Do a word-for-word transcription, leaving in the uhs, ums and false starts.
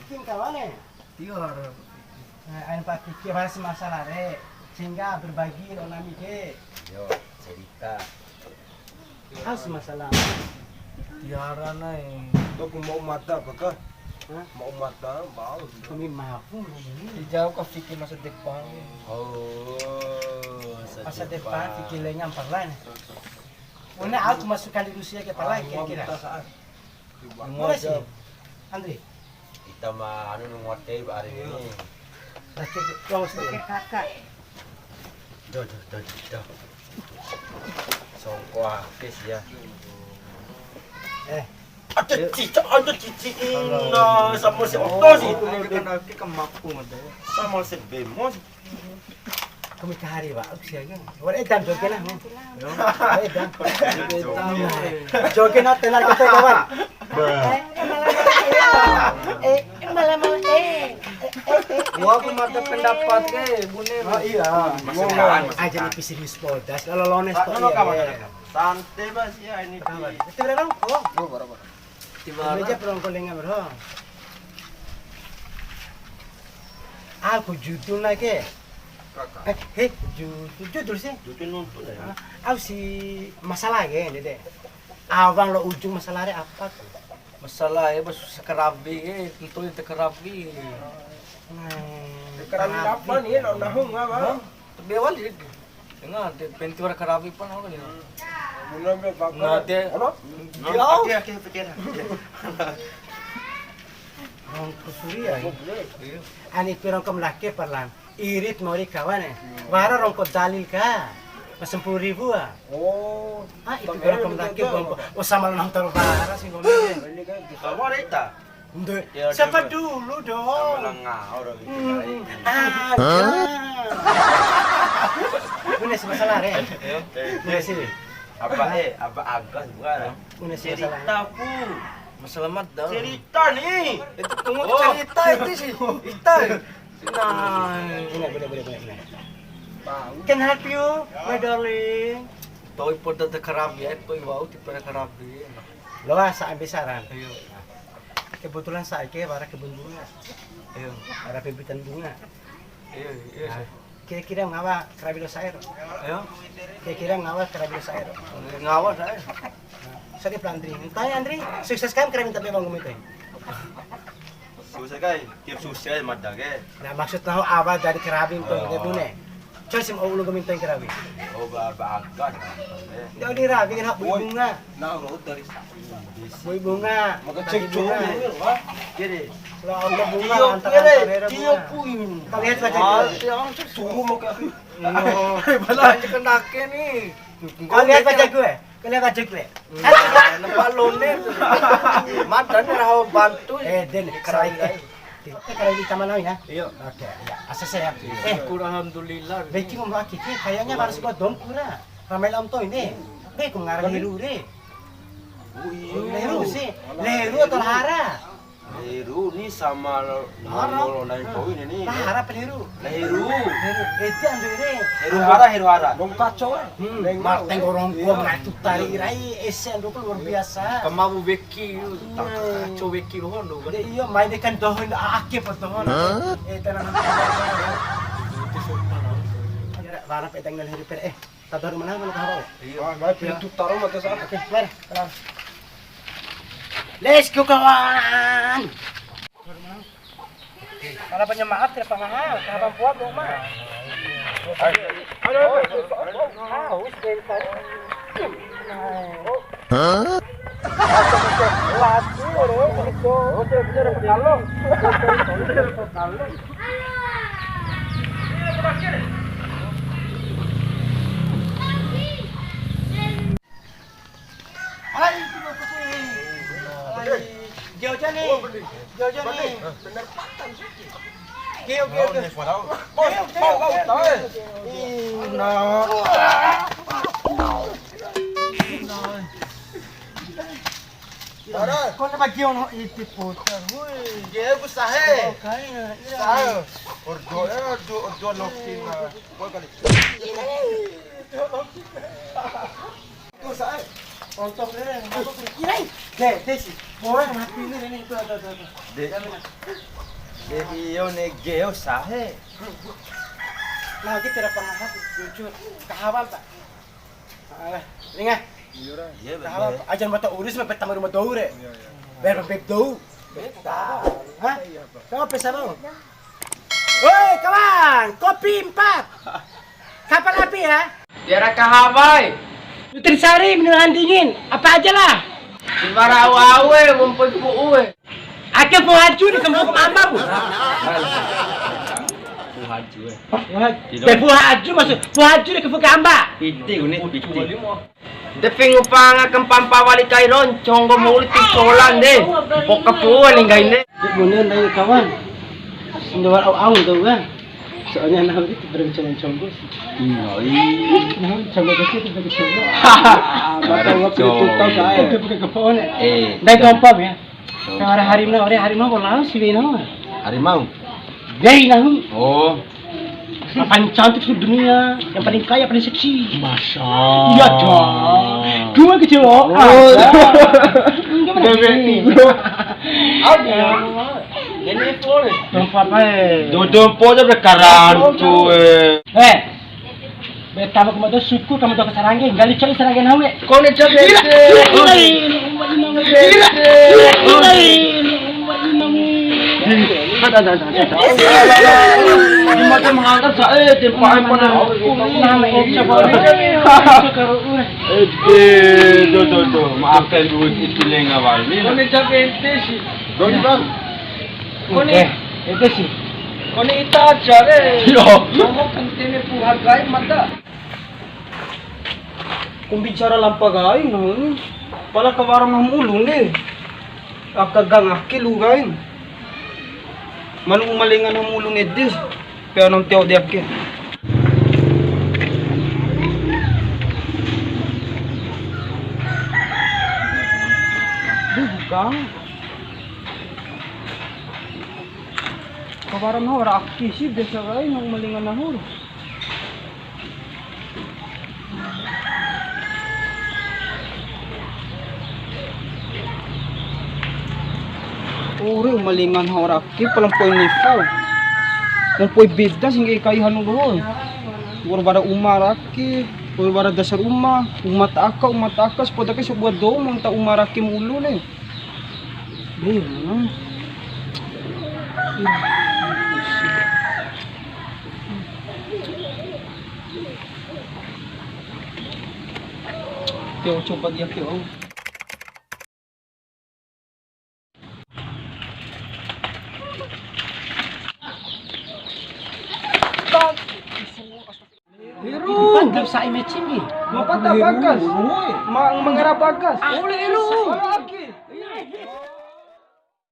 King kawane. Tiwara. Aina pa kiki harus masalah re. Sehingga berbagi lo nami ke. Yo, cerita. Harus masalah. Tiwara nai. Tuh mau mata apa kah? Hah? Mau mata, bau. Kami mampu ini. Dijauh ka fikir masa depan. Oh, masa depan, fikir lengan parlan. Mana aku masuk kali Rusia ke parlan kira-kira. Mana sih? Andri. Ita ma anu nungu ate ba hari ini. Pasti lolos tuh. Oke, kakak. Dah, dah, dah, dah. Songko ake sia. Eh. Ada cicak, ada cicak. Nah, sama si Oto sih. Ayo, kan aku kemaku ada. Sama si Bemo sih. Kami kahari, Pak. Aku siang. Wara edan joge lah. Wara edan. Joge na tenar kita, kawan. Eh, eh, malah, malah, eh. Gua aku mata pendapat ke, bune. Oh, iya. Aja ni pisiris podas, kalau lones. Santai, Mas, ya, ini. Itu berapa? Oh, baru, baru. Tiwara. Meja perongko lenga, bro. Aku judul na ke. Kakak. Eh, he, judul, judul sih. Judul nonton ya. Ah, au si masalah ke, Dede. Awal lo ujung masalah re apa tuh? Masalah ya, bos, sakarabi ke, tentu itu karabi. Nah, karabi apa nih? Lo nahung apa? Hah? Tapi awal dia. Dengar, dia penti wara karawi pan apa ni? Mula be bakar. Nah, dia. Ono? Dia. Oke, oke, oke. Rongko Surya, ya? Iya. Ani pi rongko ma ndake parlan. Irit mori kawan, eh. Wara rongko dalil ka. Pas sepuluh ribu, ah. Oh. Ah, itu pi rongko ma ndake, bom. Oh, sama lo nonton bara sih, bom. Ini kan. Kamu ada ita? Nde, ya, siapa coba dulu dong? Sama lah ngau dong, itu. Hmm. Ada. Bune si masalah re. Iya. Bune si. Apa, eh, apa agas bukan? Bune si masalah. Cerita, Pu. Masalah mat dah. Cerita nih. Itu tunggu cerita itu sih. Ita. Nah. Bune, bune, bune, bune, bune. Can help you, my darling? To'i poda de karabi, eh, to'i wa'u ti pera karabi. Loa sa ambil saran. Ayo. Kebetulan sa'e ke wara kebun bunga. Iyo. Wara pembibitan bunga. Iyo, iyo. Nah, kira-kira ngawa karawi lo sa'e ro? Iyo. Kira-kira ngawa karawi lo sa'e ro? Ngawa sa'e. Nah, sorry, Pak Andri. Entah ya, Andri. Sukses kan karawi tapi bangun itu. Sukses kai, tim sukses mada ke. Nah, maksud nahu awa dari karawi untuk bune. Coba sim ulu gomi to'i karawi. Oh, ba, ba, agak. Ndak di rawi kena bui bunga. Nah, lo dari sa-, bui bunga. Maka cek bunga. Jadi, lo apa bunga antara antara bunga. Tio pun. Kau lihat baca gue. Suruh mau ke. Bala cek ndake nih. Kau lihat baca gue. Kau lihat baca gue. Nampak lone. Mada ni raho bantu. Eh, den, karawi. Oke, kalau di taman ya. Iya. Oke, ya. Asese ya. Eh, syukur alhamdulillah. Beki ngomong lagi, ki, kayaknya harus buat dom kura. Ramai lam to'i ini. Be, ku ngarang Heru re. Oh, iya. Heru sih. Heru atau Hara? Heru ni sama lo, Hara. Lo, lo, lain kau ini nih. Hara apa Heru? Heru. Heru. Itu ambil re. Heru Hara, Heru Hara. Dong kacau, eh. Hmm, Marteng orang gua menantu tari rai, ese ando luar biasa. Kemau beki. Kacau weki doho ndo kan. Ya iya, mai de kan doho ndo ake pa doho. Hah? Eh, tenang. Ya, wara pe tanggal hari per, eh, tadar mana kalau kau? Iya. Ah, mai pintu taruh mata sa. Oke, mari, tenang. Let's go, kawan. Kalau punya maaf, tidak pangaha, kapan puas, Bu, Mak? Aduh, aduh, aduh. Ah, wis dari tadi. Hah? Lagi, bro, gitu. Udah, udah, udah, kalau. Udah, udah, kalau. Hai, hai. Geo aja nih. Geo aja nih. Geo, geo, geo. Bos, bau, bau, tahu, eh. Ih, nah. Kau nak bagi ono iti putar, woi. Geo, bu sahe. Sahe. Ordo, eh, ordo, ordo loking, nah. Gua kali. Tuh, sae. Kontok re, kontok re. Kirai. De, de si. Boe mati ni, ini, itu, itu, itu, itu. De. De, iyo ne geo sahe. Nah, kita dapat masak, jujur. Kahawal tak? Ah, ringa. Iya, Ra. Iya, kahawal. Ajan mata urus, mepet tamu rumah dou re. Iya, iya. Biar mepet dou. Beta. Hah? Iya, Pak. Kau pesan lo? Woi, kawan, kopi empat. Kapan api ya? Tiara kahawai. Nutrisari, minuman dingin, apa aja lah. Sivara au-au e, wompo ipu e. Ake fuhaju di kempuk mama, Bu. Fuhaju e. Te fuhaju maksud, fuhaju di kempuk amba. Piti, ini piti. De pe ngupa ngaha kampampa wali kai ron, conggo mori ti colan de. Poka pu wali nggahi de. Bune ndai kawan. Sindawar au-au tuh kan. Soalnya nah itu berbicara conggo sih. Iya, iya. Nah, conggo kecil itu berbicara. Ah, bakal waktu itu tahu saya. Itu bukan kepone. Eh, ndai kompa ya. Yang ada harimau, ada harimau, bola sih, no. Harimau? Gay nahu. Oh. Yang paling cantik seluruh dunia, yang paling kaya, paling seksi. Masya Allah. Iya, Cok. Dua kecewa. Oh. Gimana? Bebek sih? Tiga. Ada. Ini boleh. Dompo apa, eh? Dompo aja berkaran, cuy. Eh. Be tama ku modo suku ka modo ka sarangge, nggali co'i sarangge nahu e. Kone co'i. Ira, ira, ira, ira, ira, ira, ira. Ada, ada, ada, ada. Di mata mengangkat sa, eh, tempa, eh, pada. Nama e coba. Eh, eh, do, do, do. Maafkan duit itu lenga wali. Kone co'i ente sih. Doni, Bang. Kone. Eh, ede sih. Kone ita aja re. Yo. Ngomong kentene pu hargai mata. Ku bicara lampa kai, nahu ni. Pala kawara nahu ulu ni. Aka gang ake lu kai. Manu uma lenga nahu ulu ni ede. Pe anam teo de ake. Duh, gang. Kawara nahu wara ake si, biasa kai nahu uma lenga nahu. Ore uma lenga nahu wara ake, pala mpoi nifa. Mpoi beda si ngge'e kai hanu doho. Wa'ur wara uma ra ake, wa'ur wara dasar uma, uma ta aka, uma ta aka, sapoda kai sabua dou ma ta uma ra ake mu ulu le. Be, mana? Teo coba dia teo. Heru. Kan gap sa'i matching ki. Bapak tak bagas. Ma-, mengera bagas. Oleh Heru. Lagi.